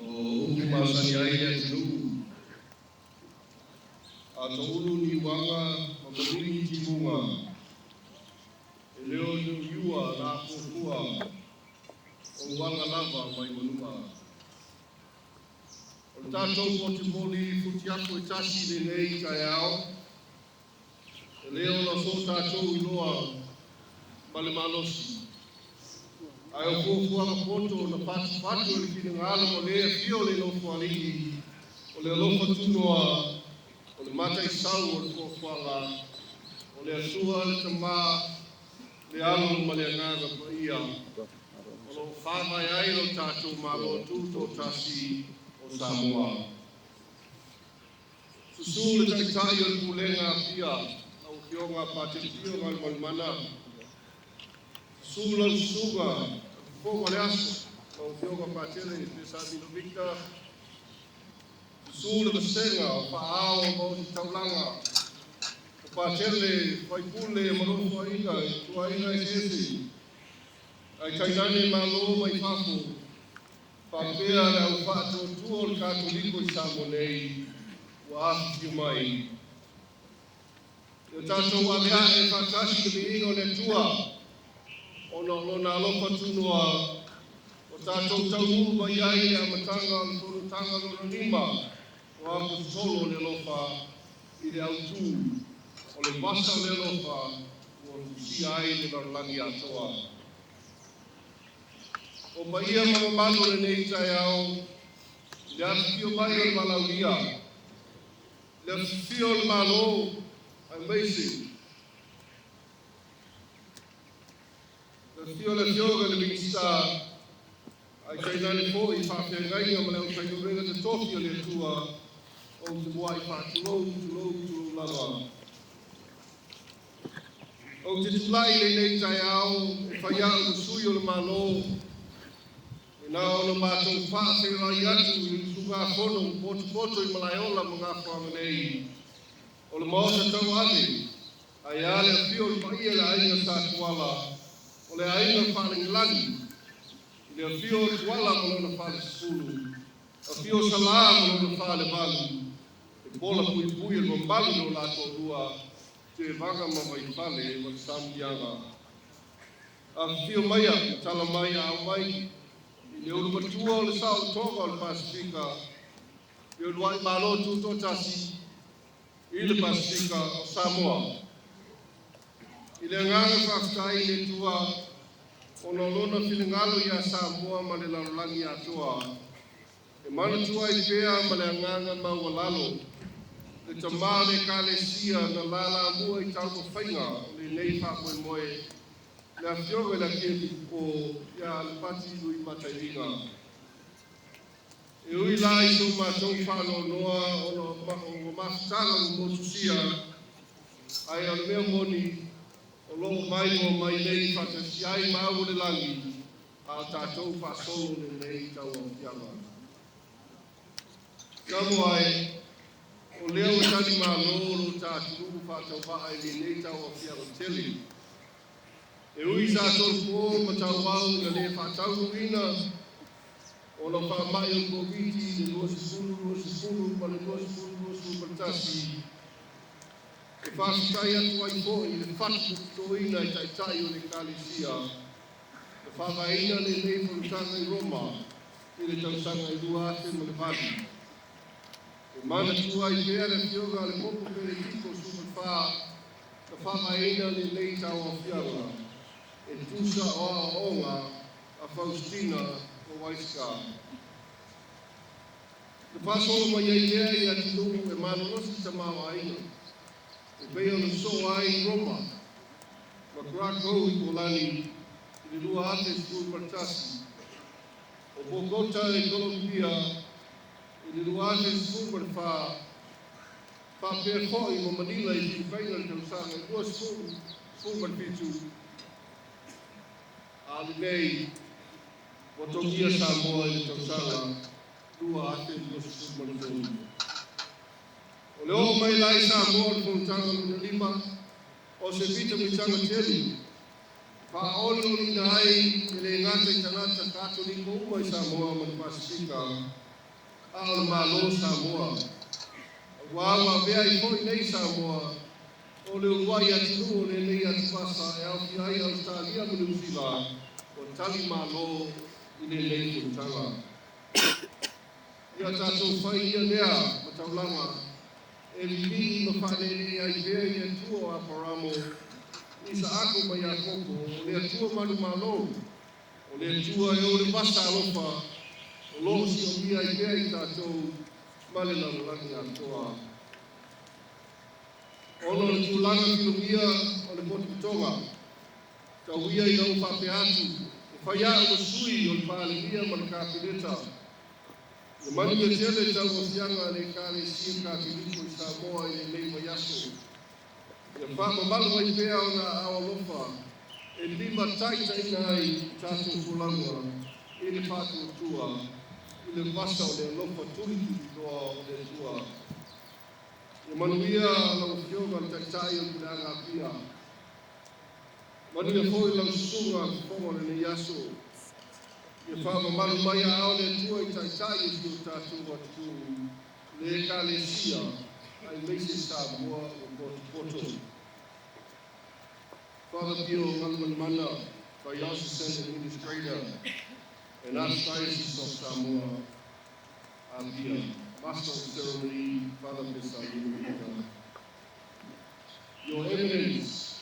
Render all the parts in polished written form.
O upu masani ai le atunuu, a toulu niuaga ma maligi timuga, e le o ni iua na afuafua o uaga lava mai Manua. O le tatou potimoli futiafu e tasi lenei taeao, e le ona so tatou iloa ma le malosi. Ae o fuafuaga poto na fatufatu e le finagalo ma le afio o le Nofoalii, o le alofa tunoa, o le mataisau o le fuafuaga, o le Atua le Tamā, le Alo ma le Agaga Paia, o lo o faavae ai lo tatou Malo Tutoatasi o Samoa. Susu le Taitai o le Pulega Apia, lau Afioga Patele Pio Galumalemana. Susu lau susuga Fofoga o le Aso, lau Afioga Patele Pesamino Victor. Susu le vasega o faaao ma ositaulaga o Patele, Faipule ma Nofoaiga i tuaiga eseese, ae tainane Malo mai fafo, faapea le au faatuatua o le Katoliko i Samoa nei ua afifio mai. E o tatou ave ae faatasi le viiga o le Atua, ona o lona alofa tunoa o tatou taunuu mai ai le amataga o le fonotaga lona lima o Aposetolo o le alofa i le autū o le vasa o le alofa ua tusia ai le lalolagi atoa. O paia ma mamalu o lenei taeao, i le afifio mai o le valaaulia, le afifio o le Malo, aemaise le afio o le Afioga i le Minisita, ae tainane foi faafeagaiga ma le aufaigaluega totofi o le Atua, ou te muai faatulou, tulou, tulou lava. Ou te tulai lenei taeao e fai au ma sui o le Malo, e na ona matou faafeiloai atu i le usugafono potopoto i Malaeola ma Gafoaga nei, o le maota tauave, ae a le afio o le paia le aiga Sa Tuala, o le aiga Faalagilagi, i le afio o Tuala ma lona falesefulu, afio Salā ma lona falevalu, e pola puipui e le mamalu i lo latou lua, Tevaga ma Vaifale ma le Samuliaga. Afifio maia ma tala mai aao mai i le ulumatua o le saolotoga o le Pasefika, le uluai Malo Tutoatasi i le Pasefika o Samoa. I le agaga faafetai i le Atua ona o lona finagalo ia Samoa ma le lalolagi atoa, e manatua ai pea ma le agaga maualalo le tamā o le Ekalesia na lalamua i taumafaiga o lenei faamoemoe, le Afioga i le Akiepikopo ia Alapati Lui Matailiga. E ui la i so matou faanoanoa ona o mafutaga ua motusia, ae o le mea moni o lo o maimoa mai nei faatasi ai ma au o le lagi a o tatou faasolo lenei tauaofiaga. Samoa e, o lea ua tali malo lo ta atunuu faatauvaa i lenei tauaofiaga tele. E ui sa tolopo ma tauau ina le faataunuuina ona o faamai o le Koviti i le 2020 ma le 2021, e faafetai atu ai foi i le fatutotoina i taitai o le Ekalesia na faavaeina lenei fonotaga i Roma i le tausaga e 2008. E manatua ai pea le afioga a le Popo Penetito 14 na faavaeina lenei tauaofiaga e tusa o aoaoga a Faustina Kowalska. Na faasolo mai ai lea i atunuu e malolosi tamaoaiga, e pei ona sosoo ai i Roma ma Krakow i Polani i le 2011, o Bogota i Colombia i le 2014, faapea foi ma Manila i Filipaina i le tausaga e 2017, a o lenei ua togia Samoa i le tausaga 2023. O le oo mai la i Samoa o le fonotaga lona lima, o se mitamitaga tele, faaolioliina ai e le gata i tagata Katoliko uma i Samoa ma le Pasefika, A o le Malo Samoa. Auā ua avea ai foi nei Samoa o le uluai atunuu o lenei atuvasa e aofia ai Ausetalia ma Niusila ua tali malo i lenei fonotaga. Ia tatou fai ia lea ma taulaga e lilii ma faalelei ai pea i le Atua o Aperamo, Isaako ma Iakopo, o le Atua manumalo, o le Atua e ou le vasa alofa, o loo siomia ai pea i tatou ma le lalolagi atoa. Ona o le tulaga filumia o le potopotoga, tau ia ina ou faapea atu, e fai au ma sui o le Palemia ma le Kapeneta. Ia manuia tele tauaofiaga a le Ekalesia Katoliko i Samoa i lenei vaiaso. Ia faamamalu ai pea ona aao alofa e limataitaiina ai tatou folauga i le faatuatua i le vasa o le alofa tulituliloa o le Atua. Ia manuia lau Afioga le Taitai o le Puleaga Apia. Manuia foi lau susuga fofoga o lenei aso. Ia faamamalu mai aao o le Atua i taitai o si o tatou atunuu, le Ekalesia, aemaise Samoa ua potopoto. Father Pio Galumalemana, Diocesan Administrator and Archdiocese of Samoa, Apia, Master of Ceremony, Father Pesali. Your Eminence,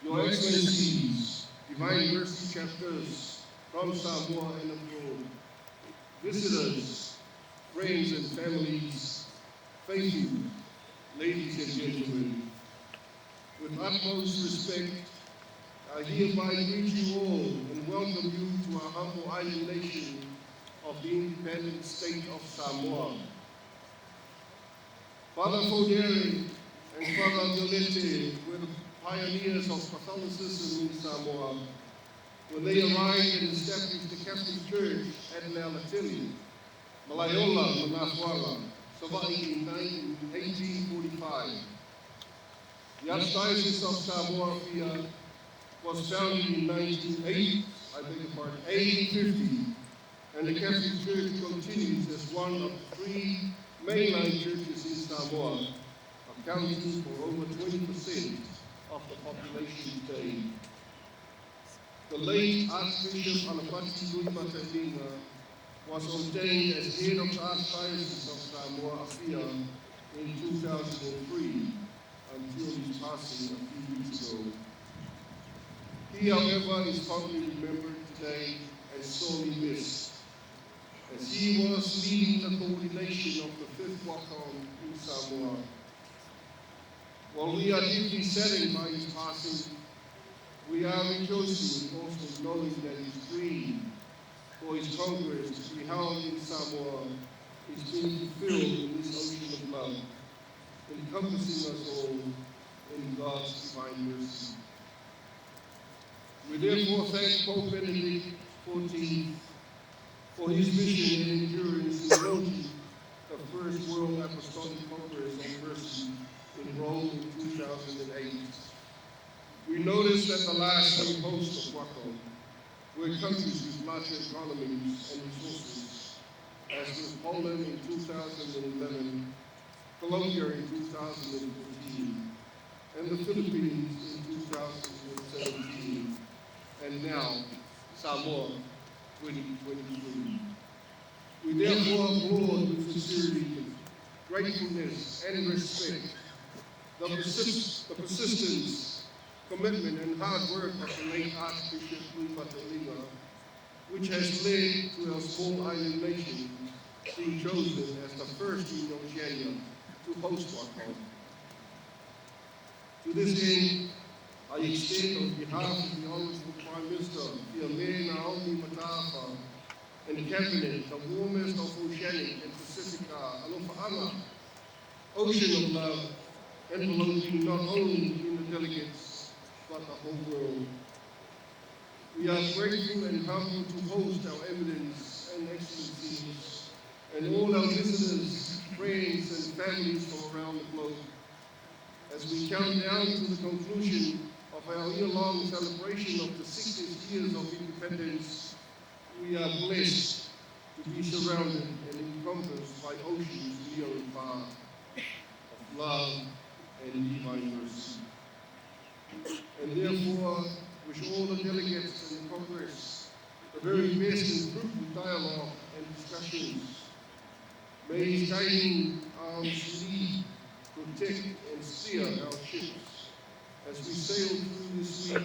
Your Excellencies, Divine Mercy Chapters from Samoa and abroad, visitors, friends and families, faithful, ladies and gentlemen, with utmost respect, I hereby greet you all and welcome you to our humble island nation of the independent state of Samoa. Father Fodere and Father Violette were the pioneers of Catholicism in Samoa when they arrived and established the Catholic Church at Lealatele, Malaeola, ma Nafoaga, Savaii in 1845. The Archdiocese of Samoa Apia was founded in 198, I beg your pardon, 1850, and the Catholic Church continues as one of the three mainline churches in Samoa, accounting for over 20% of the population today. The late Archbishop Alapati Luimatailiga was ordained as head of the Archdiocese of Samoa Apia in 2003 until his passing a few weeks ago. He, however, is fondly remembered today and sorely missed, as he was leading the coordination of the fifth WACOM in Samoa. While we are deeply saddened by his passing, we are rejoicing also knowing that his dream for his Congress to be held in Samoa is being fulfilled in this ocean of love, encompassing us all in God's divine mercy. We therefore thank Pope Benedict XIV for his vision and endurance in launching the first World Apostolic Congress on Mercy in Rome in 2008. We noticed that the last three hosts of WACOM were countries with larger economies and resources, as with Poland in 2011, Colombia in 2014, and the Philippines in 2017, and now Samoa 2023. We therefore applaud with sincerity, gratefulness, and respect the persistence, commitment, and hard work of the late Archbishop Luimatailiga, which has led to our small island nation being chosen as the first in Oceania to host WACOM. To this end, I extend on behalf of the Honourable Prime Minister, Fiame Naomi Mataafa, and the Cabinet, the warmest of oceanic and Pacific alofaaga, ocean of love, enveloping not only in the delegates, but the whole world. We are grateful and humbled to host our eminence and excellencies and all our visitors, friends, and families from around the globe. As we count down to the conclusion of our year-long celebration of the 60th years of independence, we are blessed to to be surrounded and encompassed by oceans near and far of love and divine mercy. And therefore, wish all the delegates in the Congress the very best in fruitful dialogue and discussions. May His guiding arms lead, protect, and steer our ships as we sail through this week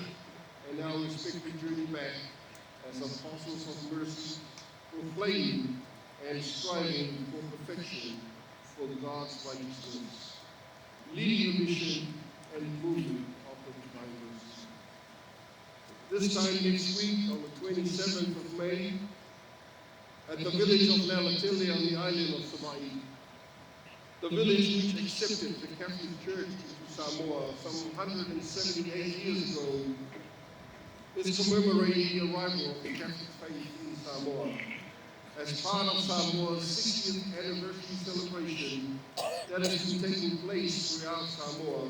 and our respective journey back as apostles of mercy, proclaiming and striving for perfection for God's righteousness, leading the mission and movement of the divine mercy. This time next week, on the 27th of May, at the village of Lealatele on the island of Savaii, the village which accepted the Catholic Church into Samoa some 178 years ago, is commemorating the arrival of the Catholic faith in Samoa as part of Samoa's 60th anniversary celebration that has been taking place throughout Samoa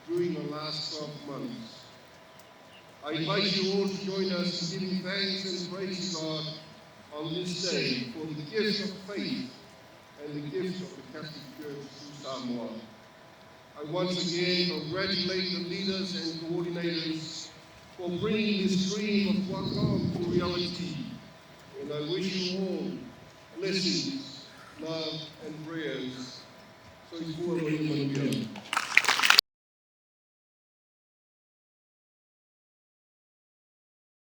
during the last 12 months. I invite you all to join us in giving thanks and praise God on this day for the gift of faith and the gift of the Catholic Church to Samoa. I once again congratulate the leaders and coordinators for bringing this dream of GWACOM to reality. And I wish you all blessings, love, and prayers. Soifua ma ia manuia.